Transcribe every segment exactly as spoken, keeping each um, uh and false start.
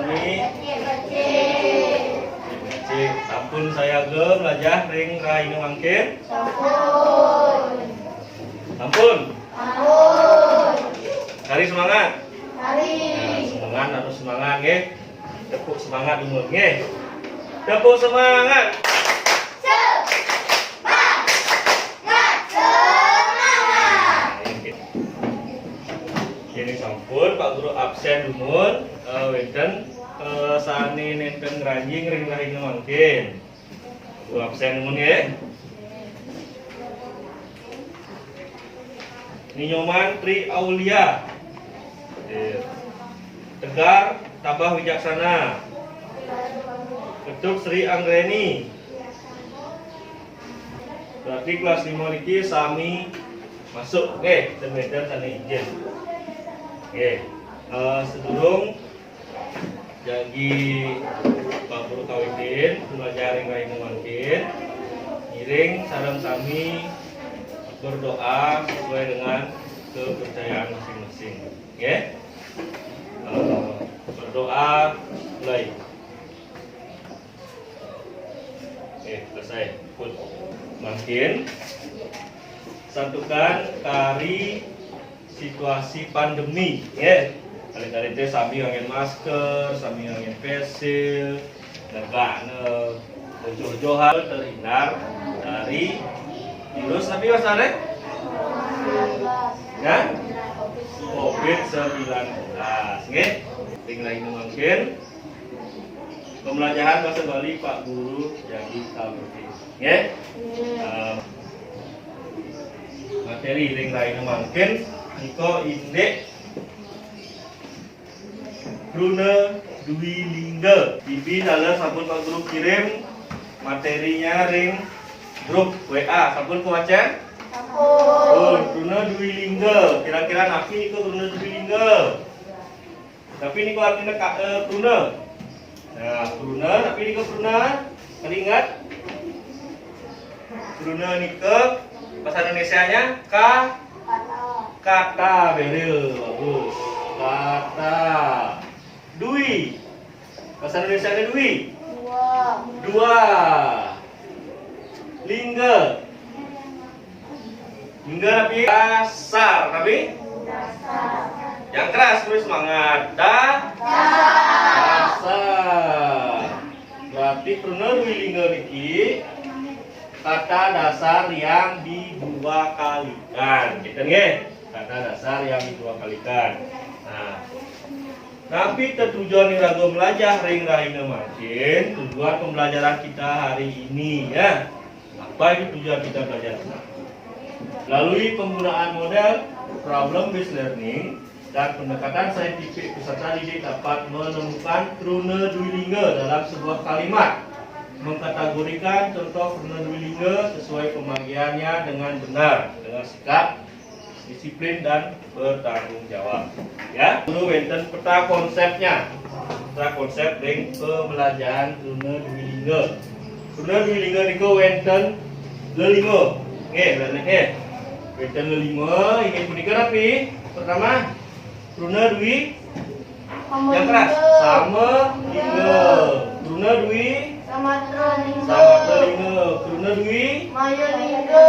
Becik, becik. Sampun sayaga mlajah ring rahina mangkin? Sampun. Sampun? Sampun. Kari semangat? Kari. Nah, semangat, harus semangat, nggih. Tepuk semangat dulu, nggih. Tepuk semangat. Semangat, semangat. Nah, ini. Ini sampun, Pak Guru absen dumun, eh, wénten, eh, sané nénten ngranjing ring rahina mangkin. Guru absen dumun, nggih. Ni Nyoman Tri Aulia. Nggih. Tegar Tabah Wijaksana. Ketut Sri Anggreni. Berarti kelas lima niki sami masuk. Nggih, ten wénten sané ijin. Nggih. Eh, sedurung jagi Pak Guru kawitin pelajaran ring rahina mangkin, ngiring sareng sami berdoa sesuai dengan kepercayaan masing-masing. Nggih. Eh, berdoa mulai. Eh, selesai. Pun. Mangkin santukan kari situasi pandemi, nggih. Kali-kali téh sami nganggén masker, sami nganggén face shield, negakna ojoh-ojohan terhindar dari virus napi wastané? Ya? Covid sembilan belas, nggih. Ring rahina mangkin, pembelajaran bahasa Bali Pak Guru jagi kawitin. Nggih? Eh, materi ring rahina mangkin nika indik Kruna Dwi Lingga. Bibi taler sampun Pak Guru kirim materinya ring grup W A. Sampun kawacén? Sampun. Oh, Kruna Dwi Lingga. Kira-kira napi nika Kruna Dwi Lingga? Napi nika artina ka-, eh, kruna? Nah, kruna, napi nika kruna? Kadi inget? Kruna nika basa Indonesianya ka-, kata, very bagus. Kata. Dwi. Basa Indonesianya dwi? Dua. Dua. Lingga. Lingga napi? Dasar, napi? Dasar. Yang keras, terus semangat. Da-, dasar. Dasar. Berarti Kruna Dwi Lingga niki kata dasar yang diduakalikan. Gitu nggih? Kata dasar yang diduakalikan. Nah, napi tetujon iraga mlajah ring rahina mangkin? Tujuan pembelajaran kita hari ini, ya. Apa itu tujuan kita belajar? Melalui penggunaan model problem based learning dan pendekatan saintifik, peserta didik dapat menemukan kruna dwi lingga dalam sebuah kalimat, mengkategorikan contoh kruna dwi lingga sesuai pembagiannya dengan benar, dengan sikap disiplin dan bertanggung jawab. Ya, dulu wénten peta konsepnya. Peta konsep ring pembelajaran kruna dwi lingga. Kruna dwi lingga nika wénten lelima. Nggih, wénten nggih. Wénten lelima, inggih punika napi? Pertama, kruna dwi Sama yang keras. Lingga. Sama lingga. Kruna dwi. Samatra lingga. Samatra lingga. Kruna dwi. Maya lingga.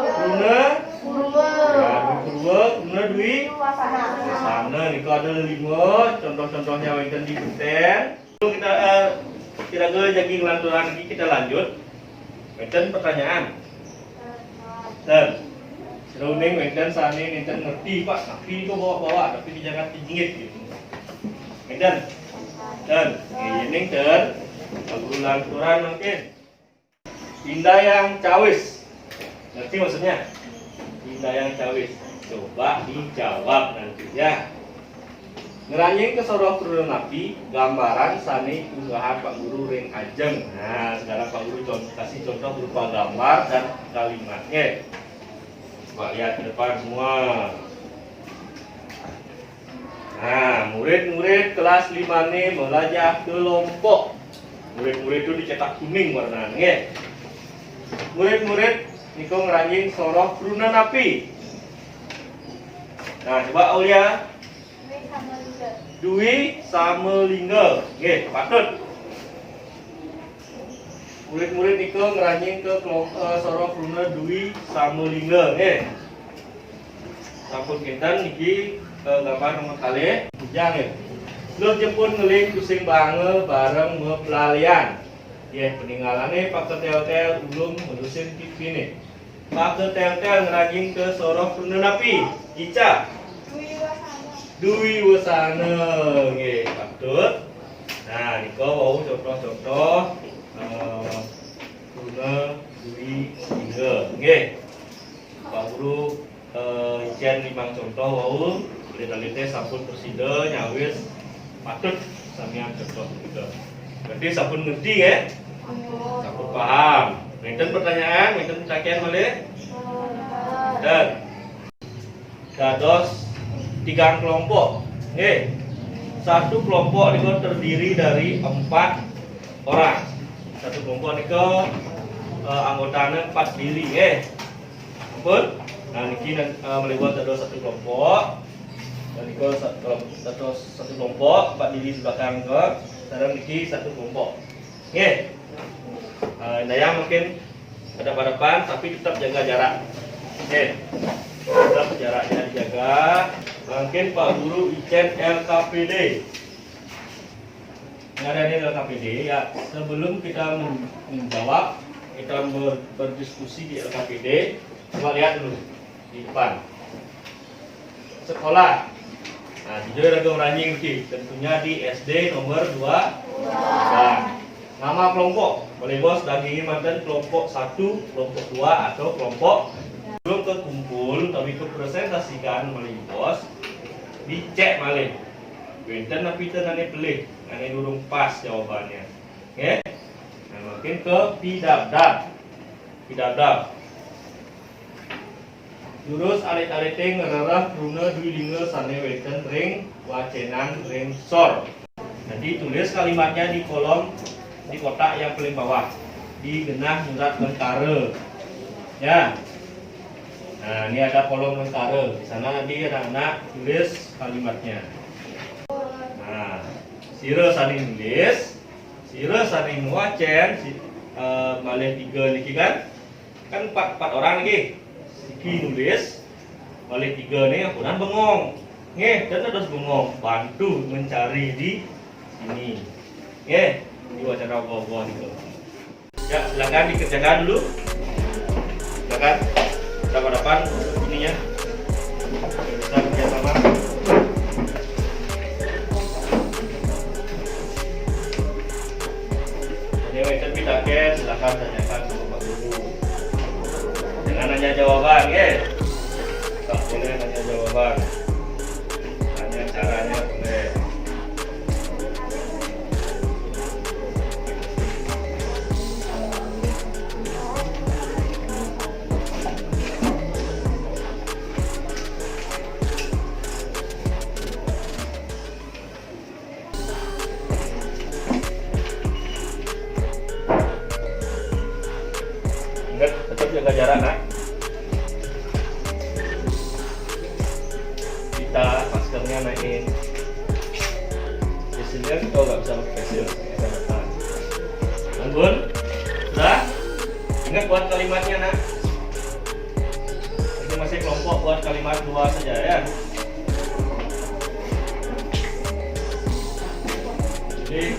Kruna. Purwa. Ya, dwi purwa. Kruna dwi. Wasana. Wasana. Nika ada lima. Contoh-contohnya wénten di benten. Kita, eh, kira-kira jagi ngelanturan lagi, kita lanjut. Wénten pertanyaan? Ten. Sira uning wénten sané nénten ngerti, Pak, napi nika bawa-bawa, tapi di Jakarta jingit gitu. Wénten? Ten. Nggih, ning ten. Guru lanturan mangkin. Indayang Cawis. Ngerti maksudnya? Indayang Cawis. Coba dijawab nanti ya. Ngranjing ka soroh kruna napi gambaran sané unggahang Pak Guru ring ajeng. Nah, sekarang Pak Guru con-, kasih contoh berupa gambar dan kalimatnya. Coba lihat ke depan semua. Nah, murid-murid kelas lima né melajah kelompok. Murid-murid itu dicetak kuning warnanya, nggih. Murid-murid nika ngranjing soroh kruna napi? Nah, coba Aulia. Dwi sama lingga. Dwi Samalingga. Nggih, patut. Murid-murid nika ngranjing ke kelom-, eh, soroh kruna Dwi Samalingga, nggih. Sampun kinten niki, eh, gambar nomor kalih, bujang, nggih. Luh jepun ngeling tusing banga bareng maplalian. Yeh, paningalane paketel-tel ulung melusin pipine. Paketel-tel ngranjing ke soroh kruna napi? Ica. Dwi Wasana. Nggih, patut. Nah, nika wau contoh-contoh, eh, kruna Dwi Lingga. Nggih. Pak Guru, eh, icen limang contoh wau, alit-alite sampun prasida nyawis patut samian contoh punika. Berarti sampun ngerti, nggih? Sampun paham. Wenten pertanyaan, wenten pitaken malih? Dan dados tigang kelompok. Nggih. Satu kelompok nika terdiri dari empat orang. Satu kelompok nika, eh, anggotane empat diri, nggih. Ampun. Nah, niki nan, eh, meliwat dados satu kelompok. Dan nika sa-, dados satu kelompok, empat diri di belakang nika. Sareng niki satu kelompok. Nggih. Eh, indayang mungkin hadap-hadapan, tapi tetap jaga jarak. Nggih. Tetap jaraknya dijaga. Mungkin Pak Guru icen L K P D. Nggak ada ini L K P D, ya. Sebelum kita men-, menjawab, kita ber-, berdiskusi di L K P D, coba lihat dulu di depan. Sekolah. Nah, jujur ada ngranjing niki, tentunya di S D nomor dua. Nah, nama kelompok. Malih bos dagingin manten kelompok satu, kelompok dua, atau kelompok belum kekumpul, tapi kepresentasikan malih bos. Dicek malih. Wenten napi ten ane pelih, ane durung pas jawabannya. Nggih. Nah, mungkin ke pidabdab. Pidabdab. Durus alit-alite ngrereh kruna dwi lingga sane wenten ring wacenan ring sor. Jadi tulis kalimatnya di kolom, di kotak yang paling bawah, di genah nyurat lengkara. Ya. Nah, ini ada kolom lengkara. Di sana nanti anak-anak tulis kalimatnya. Nah, sira sane nulis, sira sane ngwacen, si, eh, malih tiga niki kan? Kan empat, empat orang niki. Siki nulis, malih tiga nih, ampunan bengong. Nggih, dan terus bengong, bantu mencari di sini. Nggih, di wacana ogoh-ogoh niku. Ya, silakan dikerjakan dulu. Silakan. Dapat-dapat ininya. Bisa kerjasama. Ini wenten pitaken, silakan tanyakan ke Bapak Guru. Jangan hanya jawaban, nggih. Tak boleh hanya jawaban. Hanya caranya boleh. Ingat, tetap jaga jarak, nak. Kita maskernya naikin. Di sini kan kalau nggak bisa pakai face shield, pakai kacamata. Ampun. Sudah? Ingat buat kalimatnya, nak. Masing-masing kelompok buat kalimat dua saja, ya. Jadi,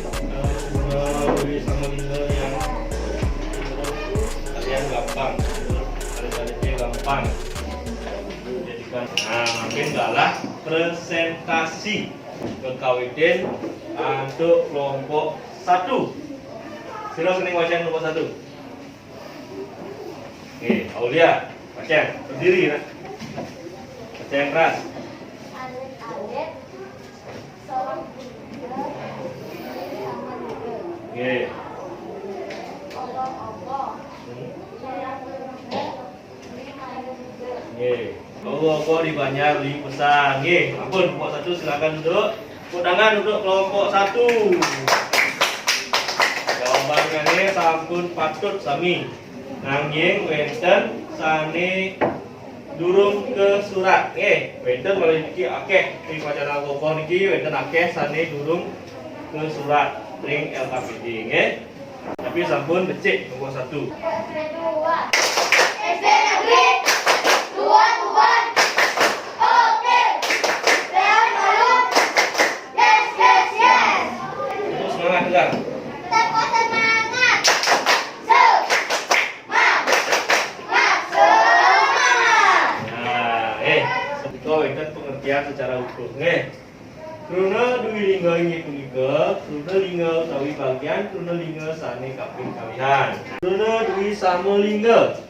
eh, Dwi Samalingga yang kalian gampang, alit-alitnya gampang. Jadikan, nah, mungkin galah presentasi kekawitin untuk kelompok satu. Sira sing wacen kelompok satu. Oke, Aulia, wacen, berdiri, nak. Wacen keras. Alit-alit, sorong tiga, sama tiga. Oke. Ogoh-ogoh. Hmm. Sorong tiga, lima tiga. Oke. Ogoh-ogoh di Banjar Liu Pesan. Nggih, ampun, kelompok satu silakan duduk. Tepuk tangan untuk kelompok satu. Jawabannya nih sampun patut sami. Nanging wenten sane Durung kesurat, nggih. Wénten malih niki akéh ring wacana kokoh niki, wénten akéh sané durung kesurat ring L K P D, nggih. Tapi sampun becik nomor satu. S D negeri dua tuan. Oke. Sehat selalu. Yes, yes, yes. Terus semangat, Kang. Tetap semangat. Semangat. Semangat. Nah, eh, semenika wénten pengertian secara utuh, nggih. Kruna dwi lingga inggih punika, kruna lingga utawi bagian kruna lingga sané kaping kalihan. Kruna dwi sama lingga.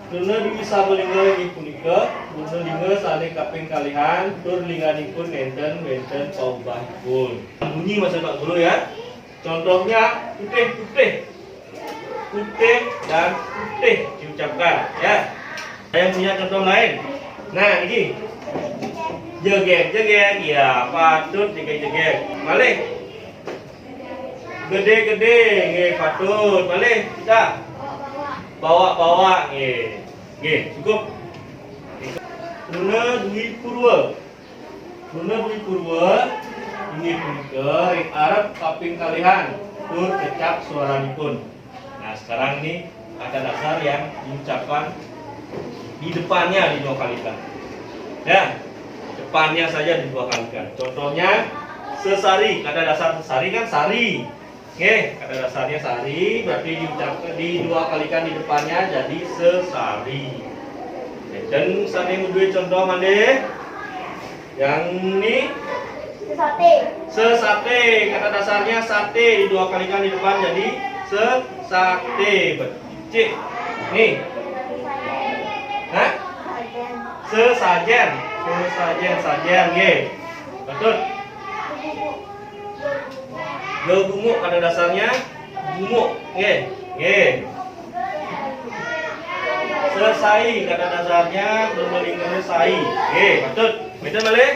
Kruna dwi sama lingga inggih punika, kruna lingga sané kaping kalihan, tur lingganipun nénten wénten paubahipun. Bunyi maksud Pak Guru ya. Contohnya putih-putih. Putih dan putih diucapkan, ya. Saya punya contoh lain. Nah, ini. Jegég-jegég, ya, patut jegég-jegég. Malih. Gedé-gedé, nggih, patut. Malih, kita. Bawak-bawak, nggih. Nggih, cukup. Kruna dwi purwa. Kruna dwi purwa inggih punika ring arep kaping kalihan tur kecap suaranipun. Nah, sekarang ini kata dasar yang diucapkan di depannya di dua kalikan. Ya, depannya saja di dua kalikan. Contohnya sesari, kata dasar sesari kan sari. Nggih, kata dasarnya sari, berarti diucapkan di dua kalikan di depannya jadi sesari. Dan sané duwe contoh malih. Yang ini sesate. Sesate, kata dasarnya sate di dua kalikan di depan jadi sesate. Becik. Nih. Hah? Sesajen. Sesajen, sajen, nggih. Betul. Gegumuk kata dasarnya gumuk, nggih. Nggih. Sesai kata dasarnya kruna linggane sai. Nggih, patut. Wénten malih?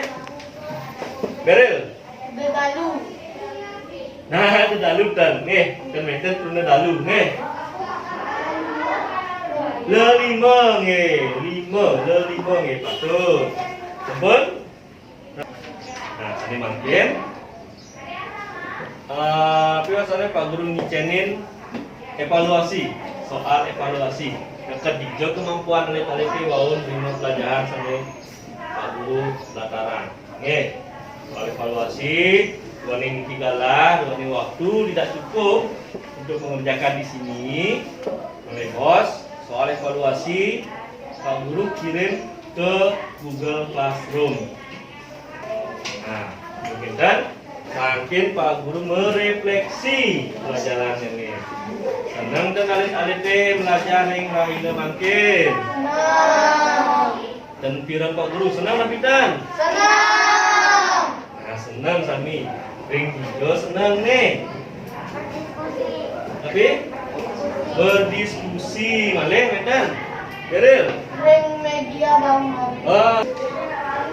Beril. Bebalu. Nah, itu dalu ten. Nggih, ten wénten kruna dalu, nggih. Lelima, nggih. Lima, lelima, nggih, patut. Sampun? Nah, ini mangkin. Eh, piwasane Pak Guru ngicenin evaluasi, soal evaluasi. Neked dija kemampuan alit-alite wau nrima pelajaran sane Pak Guru latarang. Nggih. Soal evaluasi, duaning niki galah, duaning waktu tidak cukup untuk mengerjakan di sini. Malih bos, soal evaluasi Pak Guru kirim ke Google Classroom. Nah, mangkin mangkin Pak Guru merefleksi pelajaran ini. Seneng ten alit-alite belajar ring rahina mangkin? Seneng. Dan piran Pak Guru, seneng napi ten? Seneng. Nah, seneng sami. Ring dija seneng nih. Tapi berdiskusi malih, wénten? Beril? Ring media bang. Oh.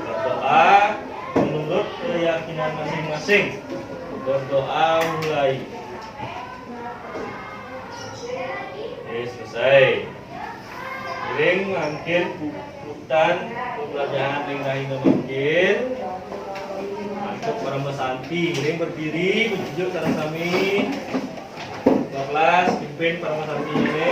Berdoa menurut keyakinan masing-masing. Berdoa mulai. Oke, selesai. Ring mangkin puputang pelajaran ring rahina mangkin. Antuk Parama Santi, ring berdiri, bejujuk sareng sami. Ketua kelas, pimpin Parama Santi ini.